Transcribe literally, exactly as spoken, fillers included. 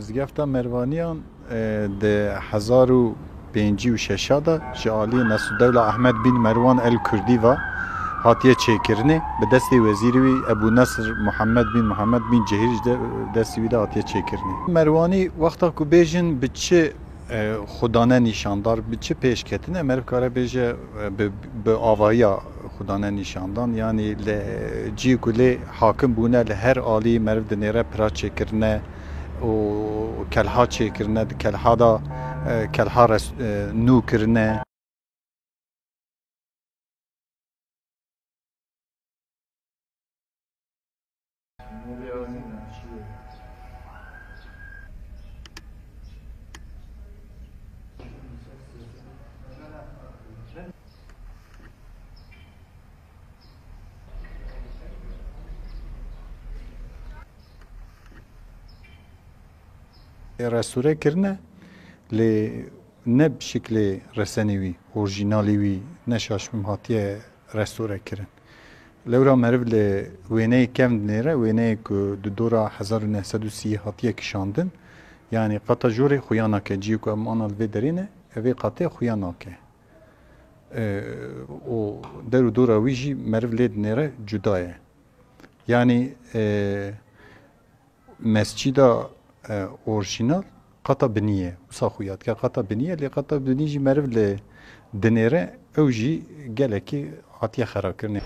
Mizgefta Mervaniyan, e, di hezar û pêncî û şeş de ji alî Nesrudewla Ehmed bin Merwan el Kurdî ve hatiye çêkirinê. Bi destê wezîrê wî Ebû Nesr Muhammed bin Muhammed bin Cihîr ji de, destê wî de hatiye çêkirinê. Merwanî wexta ku bêjin bi çi, e, xwe dane nîşandar, bi çi pêş ketine, meriv kare bêje, e, bi, bi avahiya xwe dane nîşandan, yanî li cî ku lê hakim bûne, li her alî meriv dinêre pira çêkirine û kelha çêkirine, di kelha de, e, kelha res-, e, nû kirine. Restore kirine, lê ne bi şiklê resenê wî, orjînalê wî, ne şaş bim, hatiye restore kirin. Lewra meriv li wêneyê kevn dinêre, wêneyê ku di dora hezar û neh sed û sî hatiye kişandin, yanî qata jorê xuya nake, ciyê ku em ana li vê derê ne, evê qatê xuya nake. E, û der û dora wî jî meriv lê dinêre cuda ye. Yanî, e, mescîda, e, orjînal qata binî ye. Wisa xuya dike qata binî ye, lê qata binî jî meriv li dinêre, ew jî gelekî hatiye xerakirinê.